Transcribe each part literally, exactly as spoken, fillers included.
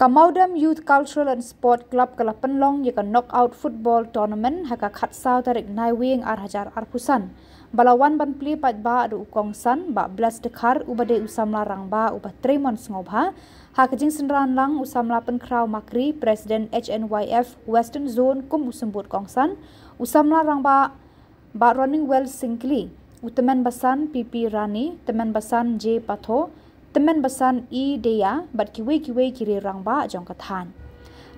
Ka Maudem Youth Cultural and Sport Club ka la pynlong ïa ka Knockout Football Tournament ha ka khatsaw tarik Naiwieng ar hajar arphew san, ba la wan ban plie paidbah da u kongsan Bah Blessed Dkhar uba dei u samla rangbah uba trei mon sngewbha. Ha ka jingsynran lang u samla Pynkhraw Makri, President H N Y F Western Zone kum u symbud kongsan, u samla rangbah Bah Roningwell Syngkli, u tymmen basan P P Rani, tymmen basan J Patho, tymmen basan E Deya bad kiwei kiwei ki riew rangbah jong ka thaiñ.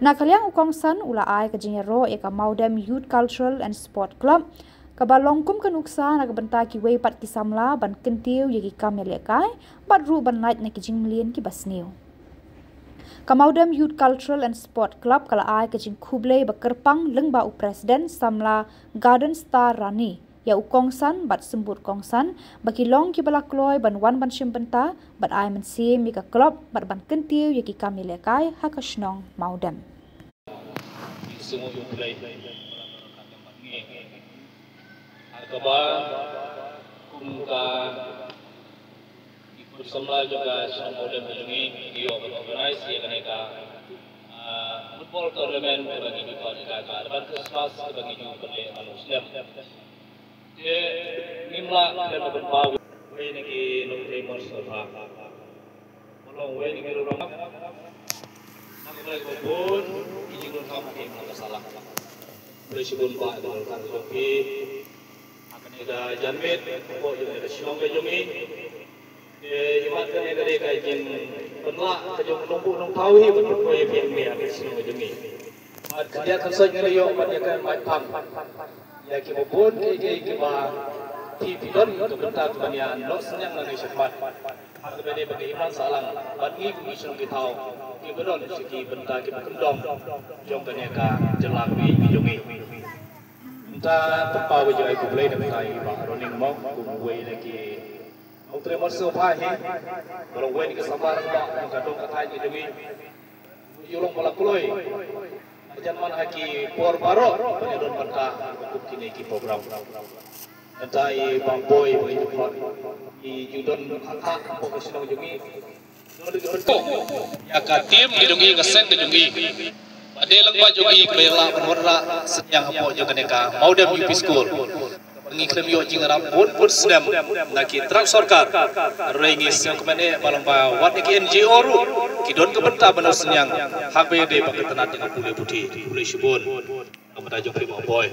Na ka liang u kongsan u la ai ka jingïaroh ïa ka Maudem Youth Cultural and Sport Club, kaba long kum ka nuksa na ka bynta kiwei pat ki samla ban kyntiew ïa ki kam ïalehkai bad ruh ban lait na ki jingmlien kiba sniew. Ka Maudem Youth Cultural and Sport Club ka la ai ka jingkhublei ba kyrpang lyngba u President samla Garden Star Rani ïa u kongsan bad symbud kongsan ba ki long kiba la kloi ban wan ban shim bynta bad ai mynsiem ïa ka club bad ban kyntiew ïa ki kam ïalehkai ha ka shnong Maudem. Kaba kum ka ki khun samla jong ka shnong Maudem ka jong ngi ki ïoh ban organize ïa kane ka, ah, football tournament kaba ngi ju pynlong ka, ka Advent Christmas kaba ngi ju pynlong man u snem. Te ngim lah khlem da pynpaw wei na ki nongtrei mon sngewbha. Ba long wei na ki rurang. Na ka bynta ba bun ki jingdonkam ki mla ka sala. Khublei shibun ba ka donkam jong phi. Ha kane ka janmiet, hapoh jong ka shnong ka jong ngi. Te imat kane ka dei ka jingpynlah ka jong u nongbuh nongthaw hi ban pynpoi ïa phi hangne ha ka shnong ka jong ngi. Bad khyndiat khynsoit ngi la ïoh ban ïa ka mai phang ïa kiba bun kiei kiei kiba phi phi don ka bynta ka ban ïa noh synñiang na ka shakhmat. Ha kaba dei ba ka imlang sahlang bad ngi kum ki shnong ki thaw kiba don ki bynta kiba kyndong jong kane ka jylla kaba ïeit ka jong ngi. Mynta pynpaw ka jingai khublei na ka bynta i Bah Roningmong kum uwei na ki nongtrei mon sngewbha hi, ba long uwei na ki samla rangbah jong ka dong ka thaiñ ka jong ngi. Ïa long ba la kloi hajan man ha ki por baroh ban ïa don bynta ha kum kine ki program. Mynta i Bah Boi ba i ju khot i ju don ha ka hapoh ka shnong jong ngi. Ïa ka team ka jong ngi, ka seng ka jong ngi. Ba dei lang ba jong ngi kaba ïa lah ban wanrah synñiang hapoh jong kane ka Maudem U P School. Ngi khlem ïoh jingïarap bun bun snem na ki trak sorkar. Hynrei ngi sngew kmen eh ba long ba wat na ki N G O ruh ki don ka bynta ban ïoh synñiang. Haba ïadei bad ka tnat jong ka pule puthi, pule shibun. Ka bynta jong phi Bah Boi.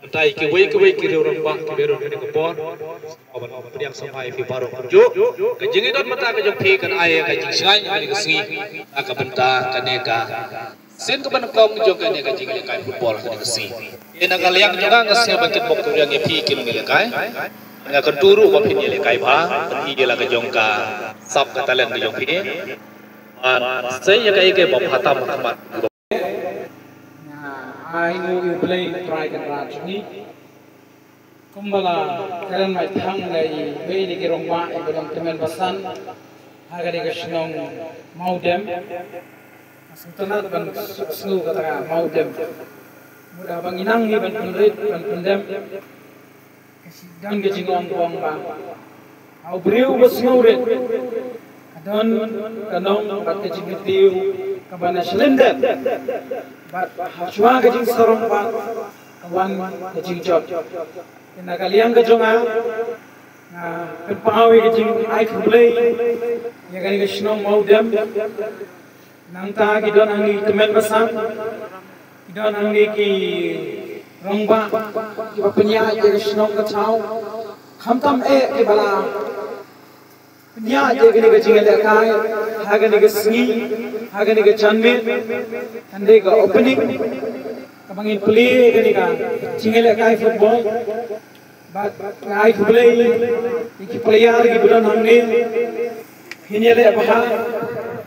Mynta ïa kiwei kiwei ki riew rangbah kiba ïaroh kane ka por. Ban pdiang samla ïa phi baroh kumjuh. Ka jingïadon mynta ka jong phi kan ai ka jingshngaiñ ha kane ka sngi. Ha ka bynta kane ka sien kaba nyngkong jong kane ka jingïalehkai football ha kane ka sngi. Te na ka liang jong nga nga sngew ban kynbok kynriang ïa phi ki nongïalehkai. Nga kyntu ruh ba phin ïalehkai bha ban i ïa la ka jong ka sap ka talent ka jong phi. Ban sei ïa kaei kaei ba bha tam ha khmat. Nga ai nguh ïa U Blei U Trai Kynrad jong ngi. Kumba la kren mai thang da iwei na ki rangbah iba long tymmen basan ha kane ka shnong Mawdem. Nga sngewtynnat ban sngew kata ka Mawdem. Mut haba ngi nang hi ban pynrit ban pyndem, ka shi don ka jingong ba ong ba ha u briew ba sngewrit ka don ka nong bad ka jingkyntiew kaba na shlendem. Bad ha shuwa ka jingsarong bad ka wan ka jingjot. Te na ka liang ka jong nga, nga pynpaw ïa ka jingai khublei ïa kane ka shnong Mawdem. Nangta ki don hangne ki tymmen basan, ki don hangne ki rangbah kiba pynïaid ïa ka shnong ka thaw. Khamtam eh kiba la pynïaid ïa kane ka jingïalehkai ha kane ka sngi, ha kane ka janmiet, kan dei ka opening kaba ngin plie ïa kane ka jingïalehkai football. Bad nga ai khublei ïa ki player kiba don hangne. Phin ïaleh bha,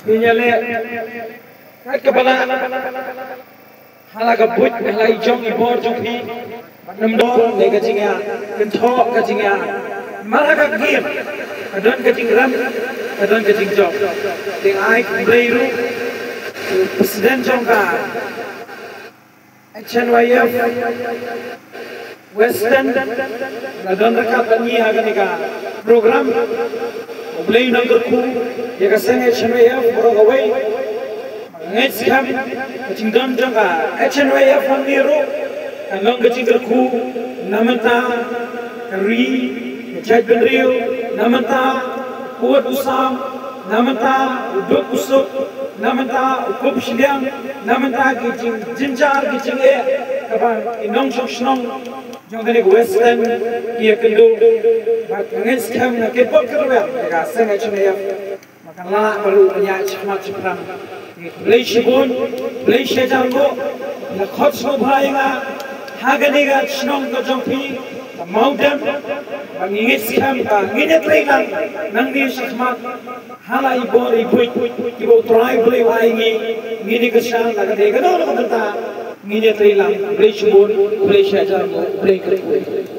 phin ïaleh kat kaba lah. Ha la ka buit, ha la i jong i bor jong phi. Bad nym don ne ka jingïa kynthoh ka jingïa. Mar ha ka game ka don ka jingrem, ka don ka jingjop. Te nga ai khublei ruh u president jong ka H N Y F Western, la don ryngkat bad ngi ha kane ka program. U Blei un nang kyrkhu ïa ka seng H N Y F baroh kawei. Ngeit skhem ka jingdon jong ka H N Y F hangne ruh kan long ka jingkyrkhu na bynta ka ri, ka jaitbynriew, na bynta u pud u sam, na bynta u duk u suk, na bynta u kup shiliang, na bynta ki jingjynjar ki jingeh kaba ki nongshong shnong jong kane ka Western ki ïakynduh. Bad ngeit skhem nga kyrpad kyrwem ïa ka seng H N Y F ba kan lah ba ruh ban ïaid shakhmat shaphrang. Khublei shibun, khublei shihajar nguh, la khot sngewbha ïa nga ha kane ka shnong ka jong phi ka Mawdem. Ba ngi ngeit skhem ba ngin ïatrei lang nangne shakhmat ha la i bor i buit kiba U Trai U Blei u ai ngi, ngin ïa kyrshan la ka dei kano kano ka bynta. Ngin ïatrei lang. Khublei shibun, khublei shihajar nguh, khublei kyrkhu.